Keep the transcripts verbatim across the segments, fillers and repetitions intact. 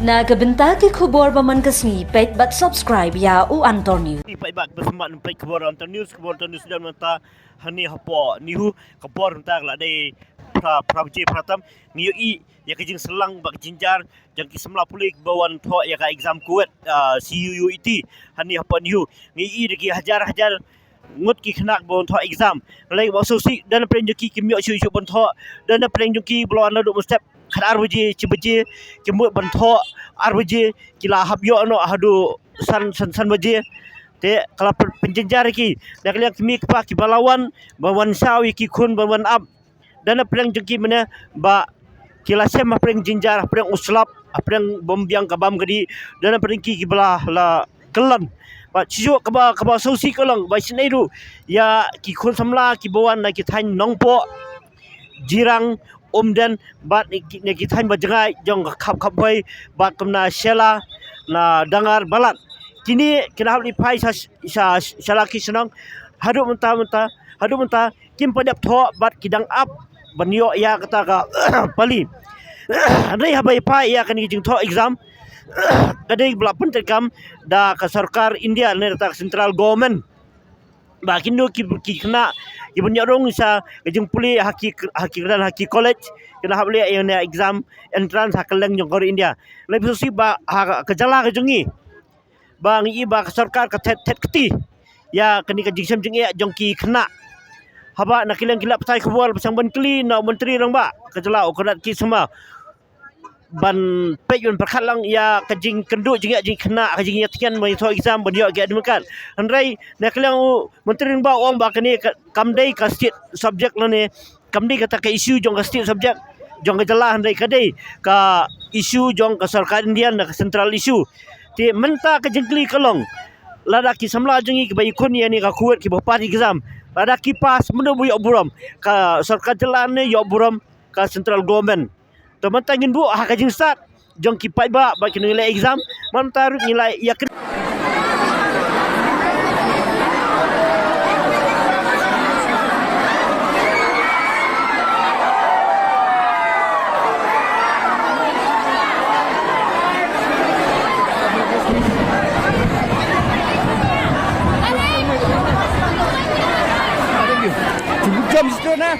Na ka bynta ki khubor ba man ka sngi, peit bad subscribe ïa u Antor News. Peit bad ba smat peit khubor Antor News, khubor Antor News don mynta hangne hapoh NEHU, khubor mynta ka la dei phra, phra baje phra tam. Ngi ïohi ïa ka jingshlang bad ka jingjynjar jong ki samla pule ba wan thoh ïa ka exam CUET, ah, C U E T hangne hapoh NEHU. Ngi ïohi da ki hajar hajar ngut ki khynnah ba wan thoh exam. Lei ba shu sih, don na pdeng jong ki kim ïoh shuh shuh ban thoh. Don na pdeng jong ki ba la wan naduh mynstep khat ar baje, shi baje, ki mut ban thoh ar baje, ki la hap ïoh noh haduh san, san, san baje. Te ka la pyn-, pynjynjar ïa ki. Na ka liang ki mei ki pa ki ba la wan, ba wan shaw ïa ki khun, ba wan ap. Don na pdeng jong ki mane ba ki la shem ha pdeng jingjynjar, ha pdeng u slap, ha pdeng bym biang ka bam ka dih. Don na pdeng ki ki ba la, la kyllon. Bad shuh shuh kaba, kaba sngewsih ka long ba isynei ruh ïa ki khun samla ki ba wan na ki thaiñ Nongpoh, Jirang, Umden, bad na ki, na ki thaiñ ba jngai jong ka Khap Khapkhoi, bad kumna Shella, na Dangar Balat. Kine ki la hap leit phai sha, sha, sha la ki shnong. Haduh mynta, mynta, haduh mynta kim pat dep thoh bad ki dang ap ban ïoh ïa kata ka pali. Hynrei haba ïa phai ïa kane ka jingthoh exam, ka dei ba la pyntreikam da ka sorkar India ne da ka central government. Ba kino ki, ki khynnah ki ban ïoh rung sha ka jingpule ha ki, ha ki kyrdan ha ki college, khynnah hap leh ïa kane exam entrance ha kylleng jong ka ri India. Lei phi sngewsih ba ha ka jylla ka jong ngi, ba ngi i ba ka sorkar ka thet, thet kti ïa kane ka jingshem jingeh jong ki khynnah. Haba na ki liang ki lad pathai khubor ba shong ban kylli na u Myntri Rangbah ka jylla u Conrad K Sangma ban peit ban pyrkhat lang ïa ka jingkynduh jingeh jong ki khynnah, ka jingïathian ban ïathoh exam ban ïoh ki admit card. Hynrei na ka liang u Myntri Rangbah u ong ba kane ka, kam dei ka state subject lane kam dei kata ka issue jong ka state subject jong ka jylla, hynrei ka dei ka issue jong ka sorkar India, na ka central issue. Te mynta ka jingkylli ka long, lada ki samla jong ngi ki ba ïakhun ïa kane ka CUET ki ba pass exam, lada ki pass, mano ba ïoh burom, ka sorkar jylla ne ïoh burom ka central government? To mynta ngin buh ha ka jingstad jong ki paidbah ba ki nongleh exam. Mynta ruh ngi la ïa kri- Jumpa jam situ nah.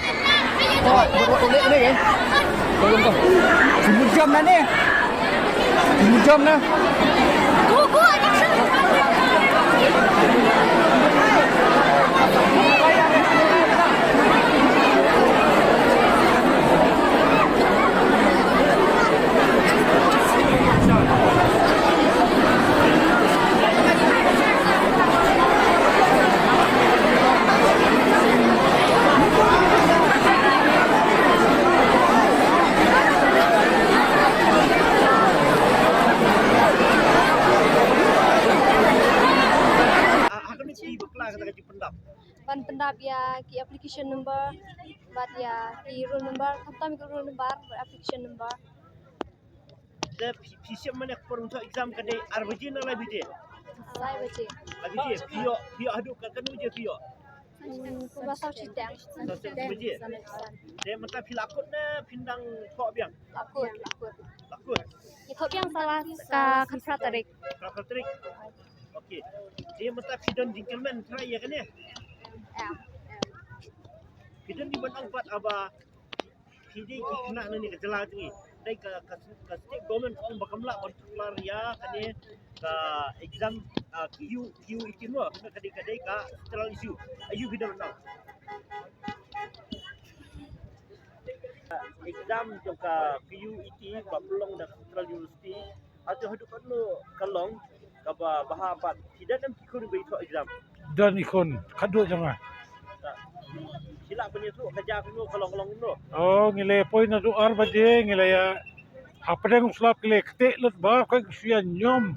Jumpa jam nah ni. Jumpa jam nah. Ban pyndap ïa ki application number bad ïa ki roll number, khamtam ïa ki roll number bad application number. Te phi, phi shim mane ka por ban thoh exam ka dei ar baje ne lai baje? Lai baje. Lai baje. Phi ïoh, phi ïoh haduh katno baje phi ïoh? Hmm, kumba saw shiteng. Saw shiteng baje. Te mynta phi la kut ne phin dang thoh biang? La kut, la kut. La kut. Ngi thoh biang sa la ka khatphra tarik. Khatphra tarik. Okay. Te mynta phi don jingkyrmen trai ïa kane? Em, em. Phi don jingkyrmen pat haba phi dei ki khynnah na kane ka jylla jong ngi. Dei ka, ka, ka state government ka ong ba kam lah ban tuklar ïa kane ka exam, ah, Q, Q eighteen mo, ka dei, ka dei ka central issue. Aïu phi don na exam jong ka Q eighteen ba pynlong da ka Central University. Hato haduh katno ka long kaba bha pat? Phi don em ki khun ba ïathoh exam? Don i khun, khadduh jong nga. Phi lah ban ïathuh ka jia kumno, ka long, ka long kumno? Oh, ngi la poi naduh ar baje, ngi la ïa hapdeng u slap ki la ktieh lut ba, koi shu ïa ñiom.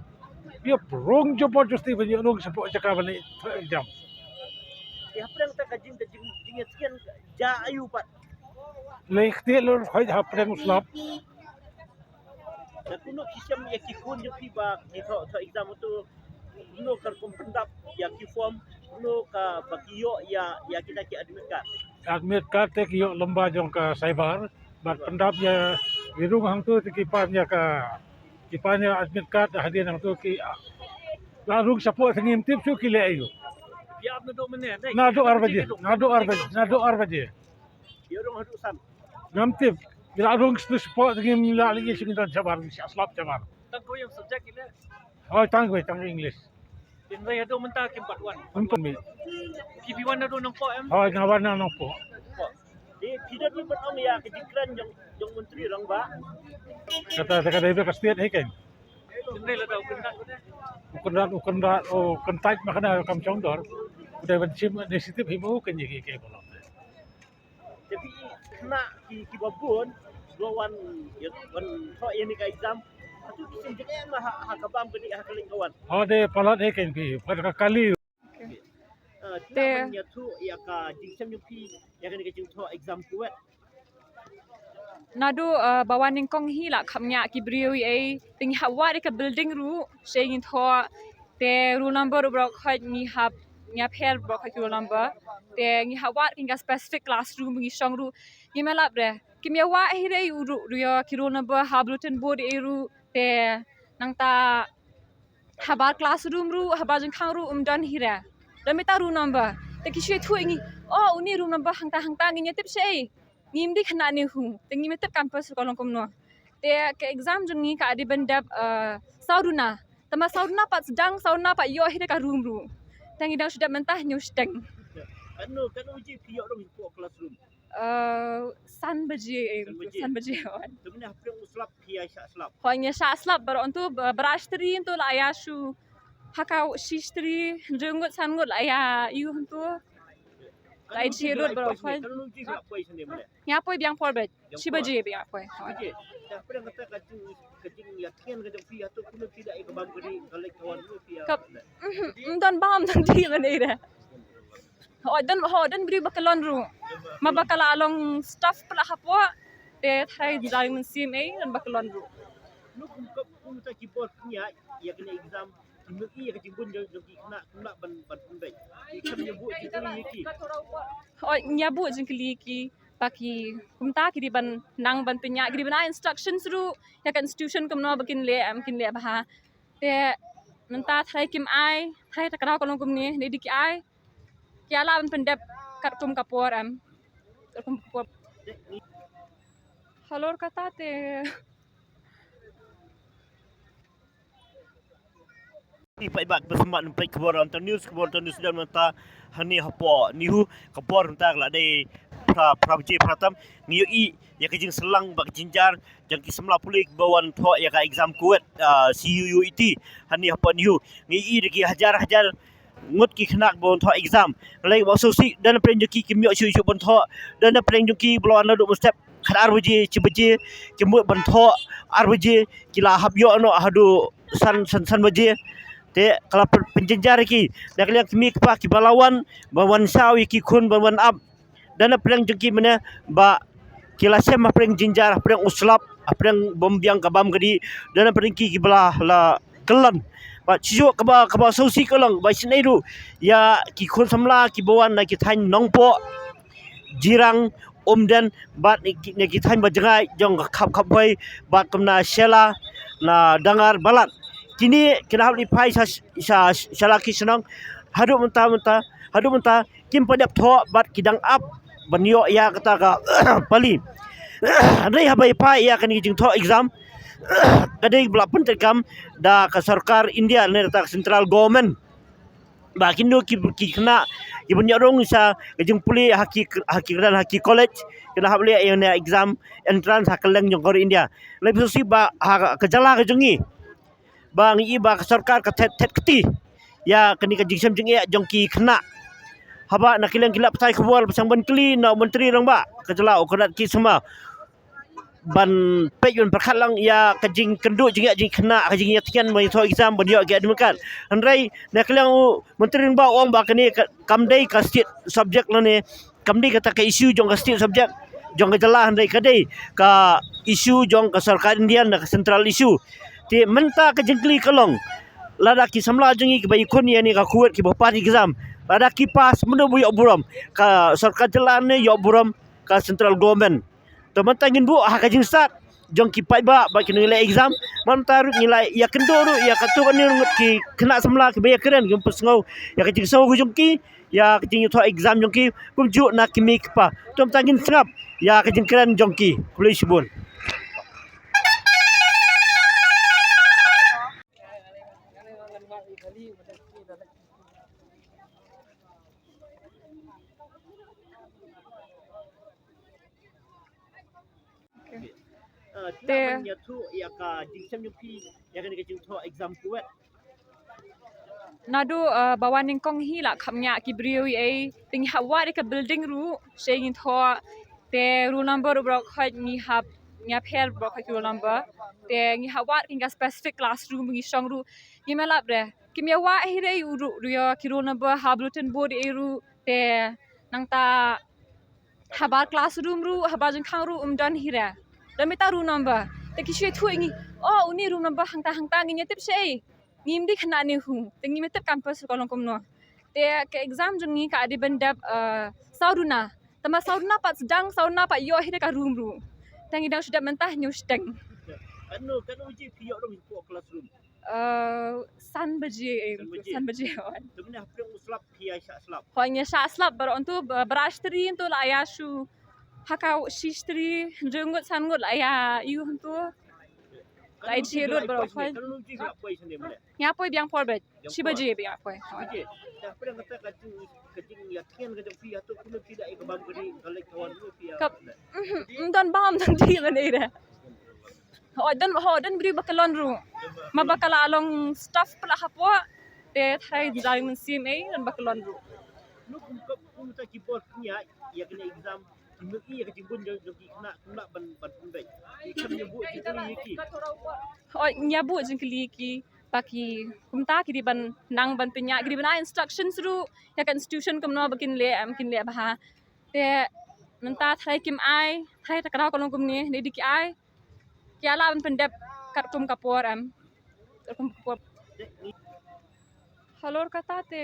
Ïa prong jabardasti ban ïoh rung shapoh jaka ban ïathoh exam. Ïa hapdeng te ka jing, ka jing, jingïathian jia aïu pat? La ktieh lut koi hapdeng u slap. Te kumno phi shem ïa ki khun jong phi ba ki thoh, thoh exam, uto kumno ka rukom pyndap ïa ki form, kumno kaba ki ïoh ïa, ïa kita ki admit card? Admit card te ki ïoh lyngba jong ka cyber, bad pyndap ïa, ki rung hangto te ki pan ïa ka Ki pan ïa admit card hadien nangtu ki, ah, la rung shapoh, te ngim tip shuh ki leh aiu. Ki ap naduh mynne, dei. Naduh ar baje, naduh ar baje, naduh ar baje. Ki rung haduh san. Ngam tip. Ki la rung shapoh, te ngim lah leh shuh, ngi don shabar, ngi shah slap shabar. Tang kawei subject ki leh? Hooid, tang kawei, tang English. Hynrei haduh mynta kim pat wan. Kim pat mih. Phi, phi wan naduh Nongpoh em? Hooid, nga wan na Nongpoh. Te phi dei ban ong ïa ka jingkren jong, jong Myntri Rangbah. Kata, kata dei ka state hi kein. Hynrei lada u Kynrad, u Kynrad, u Kynrad, u Kyntait ma kane kam shong dor. U dei ban shim initiative hi ma u kein ïa ki, ki ba long. Te phi i khynnah ki, kiba bun, ba wan, wan thoh ïa kane ka exam. Hato ki shem jingeh ma ha, ha ka bam ka dih ha ka leit ka wan? Hooid, palat hi kein phi, pat ka kali. Ah, te lah ban ïathuh ïa ka jingshem jong phi ïa kane ka jingthoh exam KUET. Naduh, ah, ba wan nyngkong hi la kham ñiah ki briew ei ei, te ngi hap wad ïa ka building ruh, sha ngi thoh, te roll number ruh baroh khoit ngi hap, ngi hap pher baroh khoit ki roll number, te ngi hap wad ïa ka specific classroom ngi shong ruh, ngim lap re, kim ïa wad hi re u ruh, ruh ïa ki roll number ha bulletin board ei ruh, te nangta habar classroom ruh, habar jingkhang ruh, um don hi re. Don beit tang room number. Te ki shu ïathuh ïa ngi, oh, une room number hangta hangta, ngin ïa tip shaei. Ngim dei khynnah ne hu. Te ngim ïa tip campus ruh ka long kumno. Te ka exam jong ngi ka dei ban dep, eh, saw duna. Te ma saw duna pat sdang, saw duna pat ïoh hi re ka room ruh. Te ngi dang shu dep mynta hynñiew shiteng. Katno, katno baje phi ïoh rung hapoh classroom? Eh, san baje, eh, san baje. San baje, oh. Te mynne hapdeng u slap phi ïa shah slap? Hooid, ngi ïa shah slap baroh hangtu, ba-, baroh shi tari hangtu la ïa shu. Ha ka shi tari, hynriew ngut, san ngut la ïa ïoh hangtu. La ïa jhieh lut baroh khoit. Ngi ïa poi biang por beit. Shi baje biang poi. Shi baje. Te hapdeng kata ka jing, ka jingïathiang ka jong phi hato kumno phi da ïa ka bam ka dih ka leit ka wan ruh phi ïa. Ka, mhm, ym don bam don dih lane re. Hooid, don, hooid, don briew ba kyllon ruh. Ma ba ka la long staff pla hapoh. Te tharai jai mynsiem ei, don ba kyllon ruh. Kumta ki bor pynïaid ïa kane exam, kim ïohi ïa ka jingbun jong, jong ki khynnah, kim lah ban, ban pynbeit. Kim ïa buh jingkylli ïa ki. Hooid, ngi ïa buh jingkylli ïa ki. Ba ki, kumta ki dei ban nang ban pynïaid, ki dei ban ai instructions ruh ïa ka institution kumno ba kin leh, em, kin leh bha. Te mynta tharai kim ai, tharai ta ka daw ka long kumne, ne dei ki ai. Ki ïa lah ban pyndep katkum ka por, em. Katkum ka por. Halor kata te. Phi paidbah ba sumar nym peit khubor Lantern News, khubor Lantern News don mynta hangne hapoh NEHU, ka bor mynta ka la dei phra, phra baje phra tam. Ngi ïohi ïa ka jingshlang bad ka jynjar jong ki samla pule ba wan thoh ïa ka exam KUET, ah, C U E T hangne hapoh NEHU. Ngi ïohi da ki hajar hajar ngut ki khynnah ba wan thoh exam. Lei ba sngewsih, don na pdeng jong ki kim ïoh shuh shuh ban thoh, don na pdeng jong ki ba la wan naduh mynstep khat ar baje, shi baje, ki mut ban thoh ar baje, ki la hap ïoh noh haduh san, san, san baje. Te ka la pyn-, pynjynjar ïa ki. Na ka liang ki mei ki pa kiba la wan, ba wan saw ïa ki khun, ba wan ap. Don na pdeng jong ki mynne ba ki la shem hapdeng jynjar, hapdeng u slap, hapdeng bym biang ka bam ka dih, don na pdeng ki kiba la, la kyllon. Bad shisha kaba, kaba sngewsih ka long ba shisha ruh ïa ki khun samla kiba wan na ki thaiñ Nongpoh, Jirang, Umden, bad na ki, na ki thaiñ ba jngai jong ka khap khapwei, bad kumna Shella, na Dangar, Balat. Kine ki la hap leit phai sha, sha, sha la ki shnong. Haduh mynta, mynta, haduh mynta kim pat dep thoh bad ki dang ap ban ïoh ïa kata ka pali. Hynrei haba ïa phai ïa kane ka jingthoh exam, ka dei ba la pyntreikam da ka sorkar India ne da ka central government. Ba kino ki, ki khynnah kiban ïoh rung sha ka jingpule ha ki, ha ki kyrdan ha ki college, ki la hap leh ïa kane exam entrance ha kylleng jong ka ri India. Lei ba sngewsih ba ha ka jylla ka jong ngi, ba ngi i ba ka sorkar ka thet, thet kti ïa kane ka jingshem jingeh jong ki khynnah. Haba na ki liang ki lad pathai khubor ba shong ban kylli na u Myntri Rangbah ka jylla u Conrad K Sangma ban peit ban pyrkhat lang ïa ka jingkynduh jingeh jong ki khynnah, ka jingïathiang ban ïathoh exam ban ïoh ki admit card. Hynrei na ki liang u Myntri Rangbah u ong ba kane ka, kam dei ka state subject lane kam dei kata ka issue jong ka state subject jong ka jylla, hynrei ka dei ka issue jong ka sorkar India, na ka central issue. Te mynta ka jingkylli ka long, lada ki samla jong ngi kiba ïakhun ïa kane ka KUET kiba pass exam, lada ki pass, mano ba ïoh burom? Ka sorkar jylla ne ïoh burom ka central government? Te mynta ngin buh ha ka jingstad jong ki paidbah ba kin leh exam. Mynta ruh ngi la ïakynduh ruh ïa katto katne ngut ki khynnah samla kiba ïakren, kim pynsngew ïa ka jingsngew jong ki ïa ka jingïathoh exam jong ki kumjuh na ki mei ki pa. To mynta ngin sngap ïa ka jingkren jong ki. Khublei shibun. Te ïa ka jingshem jong phi ïa kane ka jingthoh exam KUET. Naduh, uh, ba wan nyngkong hi la kham ñiah ki briew ei, te ngi hap wad ïa ka building ruh sha ngi thoh. Te roll number ruh baroh khoit ngi hap, ngi hap her baroh khoit ki roll number. Te ngi hap wad ïa ka specific classroom ngi shong ruh. Ngim lap re, kim ïa wad hi re u ruh, ruh ïa ki roll number ha bulletin board ei ruh. Te nangta habar classroom ruh, habar jingkhang ruh um don hi re. Don mita roll number. Te ki shu ïathuh ïa ngi, oh, uni roll number hangta hangta, ngin ïa tip shaei? Ngim dei khynnah ne hu. Te ngim ïa tip campus ruh ka long kumno. Te ka exam jong ngi ka dei ban dep, uh, saw duna. Tangba saw duna pat sdang, saw duna pat ïoh hi re ka room ruh. Te ngi dang shu dep mynta hynñiew shiteng. Katno, katno baje phi ïoh ruh hapoh classroom? Uh, san baje, eh, san baje. San baje, oh. Te mynne hapdeng u slap phi ïa shah slap? Hooid, ngi ïa shah slap baroh, hangto ba-, barat shi tri hangto la ïa shu. Ha ka shi shi tri, hynriew ngut san ngut la ïa ïoh hangto. La ïa jied lut baroh, hooid. Katno baje phi ïa poi shane mynne? Ngi ïa poi biang por bad. Shi baje biang por. Shi baje. Te hapdeng kata ka jing, ka jingïathiang ka jong phi hato kumno phi la ïa ka bam ka dih, ka leit ka wan ruh phi ïa. Ka, mhm, ym don bam, ym don dih lane re. Hooid, don, hooid, don briew ba kyllon ruh. Ma ba ka la long staff palat hapoh. Te tharai jai mynsiem ei, don ba kyllon ruh. Kum, kum, kumta ki bor ki ñiah ïa kane exam, ki mut ïa ka jingbun jong, jong ki khynnah, khynnah ban, ban pynbeit. Ki khynnah ñiah buh jingkylli ïa ki. Hooid, ñiah buh jingkylli ïa ki. Ba ki kumta ki dei ban nang ban pynñiah, ki dei ban ai instructions ruh ïa ka institution kumno ba kin leh, em, kin leh bha. Te mynta tharai kim ai, tharai ta ka daw ka long kumne, ne dei ki ai. Ki ïa lah ban pyndep katkum ka por, em. Katkum ka por. Halor kata te